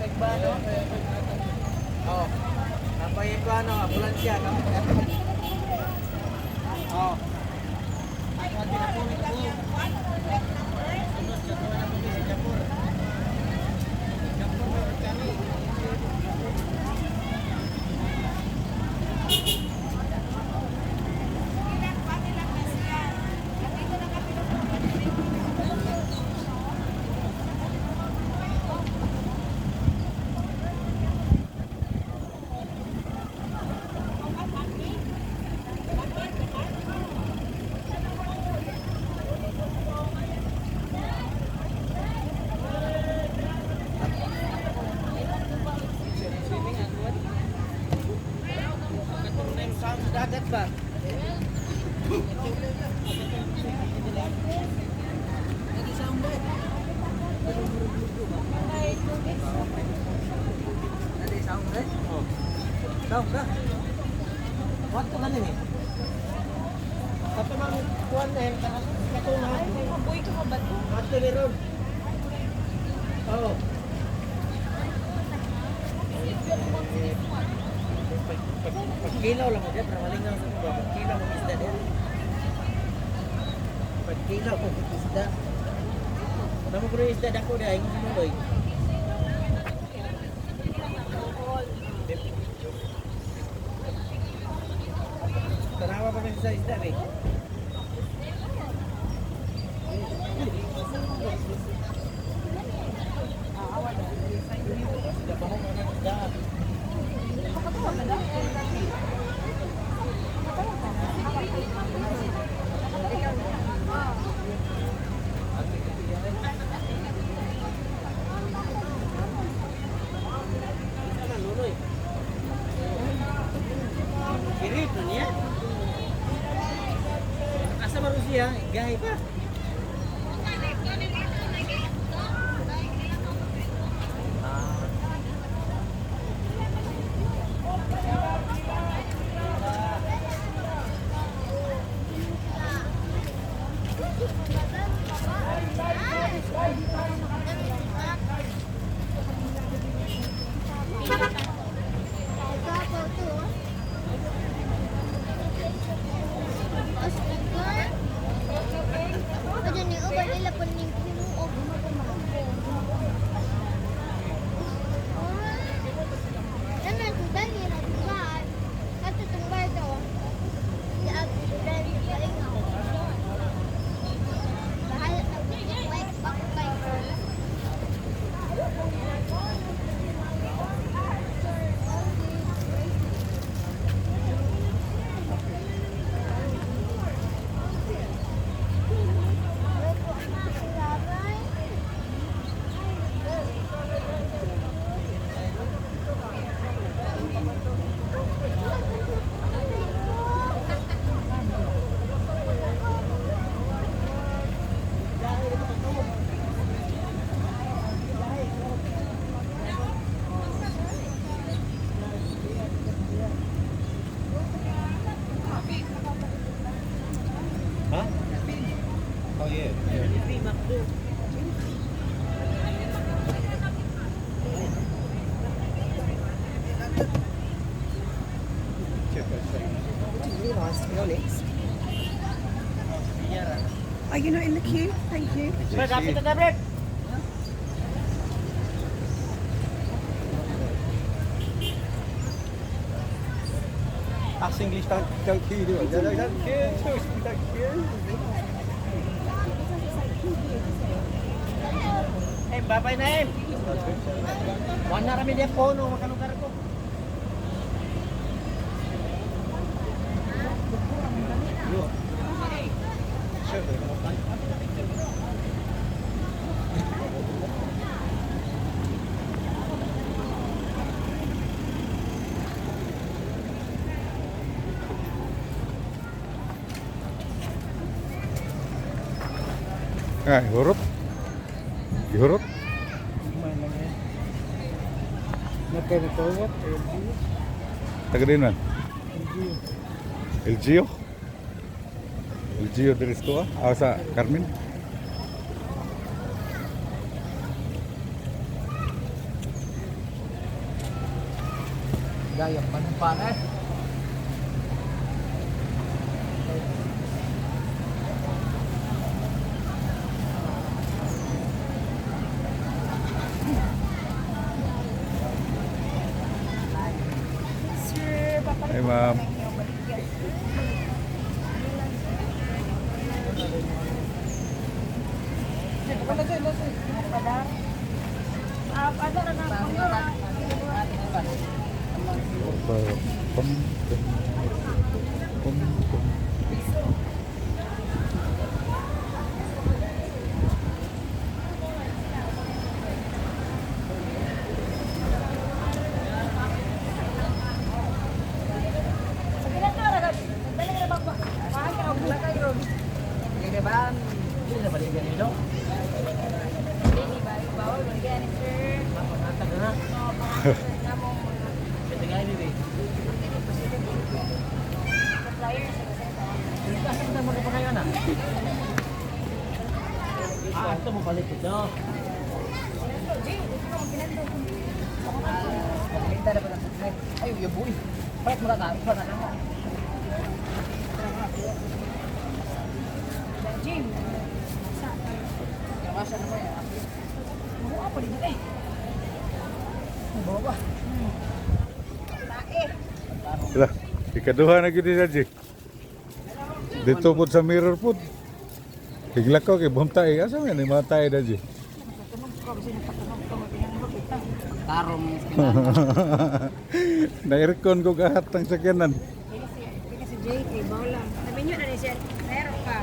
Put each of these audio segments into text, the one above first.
Nagbano? Oh. Napay ko ano, ambulansya. Oh. Dagat ba? Oh. Sound ka? What ka galing eh? Kato bang kuwan na eh, kato na. Mabuhay ka ba to? Ato ni Ron. Oo. Pagkilaw lang mo diyan, para malingaw sa mga. Pagkilaw mo isda diyan. Pagkilaw mo isda. Namo ko isda dako diay, ingon sa muloy. Tanawa pa man sa isda eh. Sila bahong ang isda. Luloy. Kirip na niya. Asa ba siya? Gahi pa. Ah. Huh? Oh yeah. I didn't realise, to be honest. Are you not in the queue? Thank you. Brad, lapit na, Brad. As Us English don't queue, do we? No, don't queue. Tourists, we don't queue. Eh, babay na eh. Wala rami dia pono makalugar ko. Ah, hurot. Gihurot. Nagkaibigan. Taga din man. LGU. LGU diri sa tuwa. Ah, sa Carmen. Gaya panumpa na eh. Sir, papalit Hey, ma'am. ko lang yung baligya. Ah, ano na na? Pum, pum, pum, pum. Hindi ba? Hindi na balik ganito. Mapangatag na. Pwede nga ini eh. Asa ka mo pa kayo na? Ah, ito mo balik ito. Ay, yaboy. Palit mo ka pa na ka. Jim. Buka pa dito eh. Bawa. Tae. Lah, ikaduha na gyud ni G. Dito po sa mirror po. Higla ko kay buntay eh. Asa man ni mga tae na G. Tarong Na-aircon ko kahat ng sakyanan. Hindi si JK, bawla. Sabi niyo na ni siya, meron ka.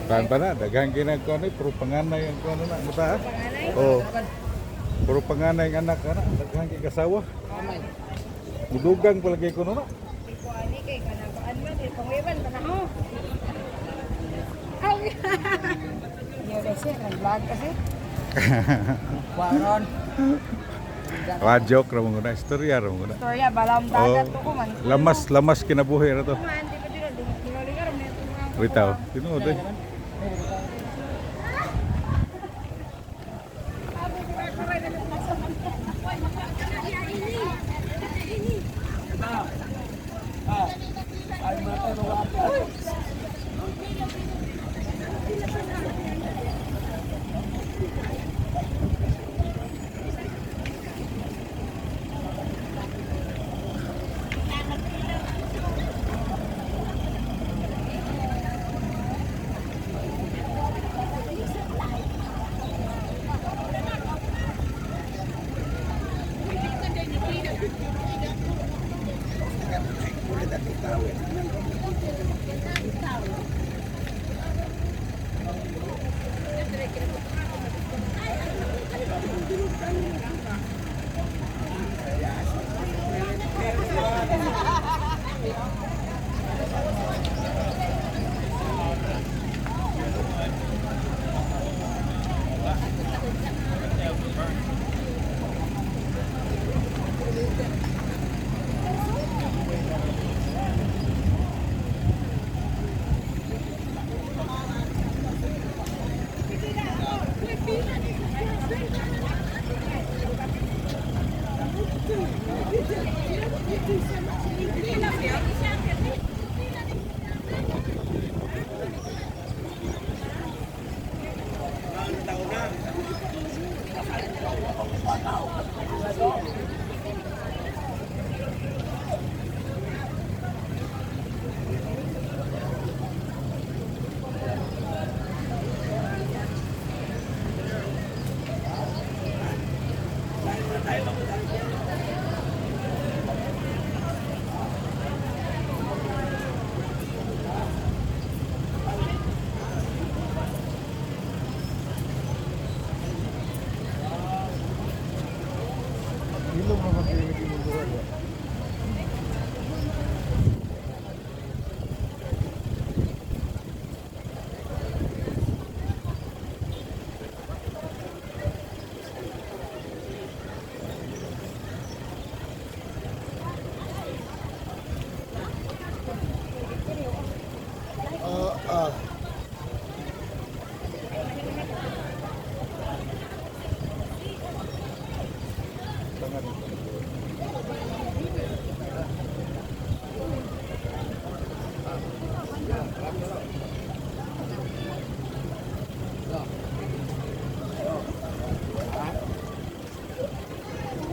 Kaan pa na, daghang ginagawa ni, puro panganay ang kuno na. Basta ah. Panganay? Oo. Puro panganay ang anak ana, daghang kay kasawa. Mudugang palagi kuno na. Kay kuani kay kanang kuan man, kay panguyaban tanaw. Ay. Yo dai sir, nag-vlog kasi. Waron. Wa joke ra mo na, istorya ra mo na. Storya balam dagat to ko man. Lamas lamas kinabuhi ra to. Man, di pa dira lingaw-lingaw na ito mga Bitaw, tinuod eh. Ah.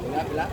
Pila, pila.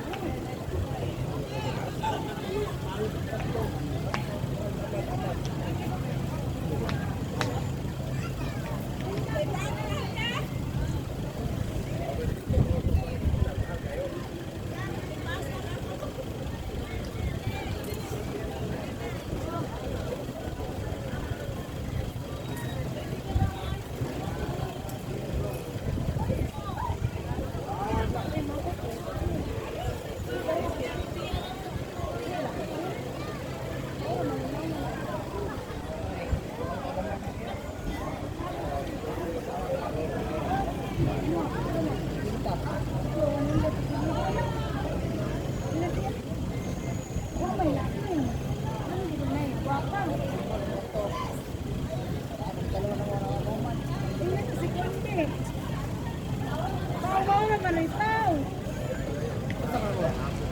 Oh, may laki. Ano di ba na eh? Wapa. Ingat si Konde. Tao-tao na man ang tao.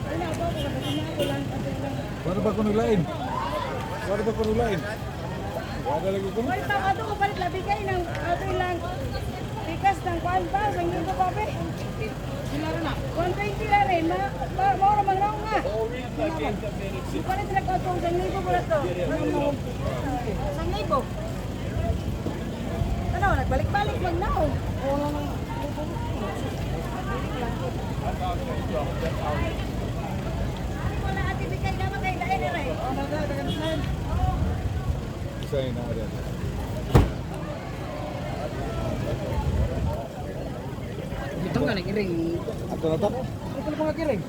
Wala ba ako kasi lang kasi lang. Wala ba kuno lain? Wala ba kuno lain? Wala lagi kuno. Hoy, pa ato ko palit labi kay ng ato lang pikas ng kuan pa sa inyo pa be. 120 la rin, ma, ma, maura man raw nga. Palit na ko itong 1,000 pala to. 1,000. Ano, nagbalik-balik magnaw. Wala ate bigay naman kay lain na rin. Isa na ada. Ito nga nag-ring. Ato na to. Ito na mga kiring.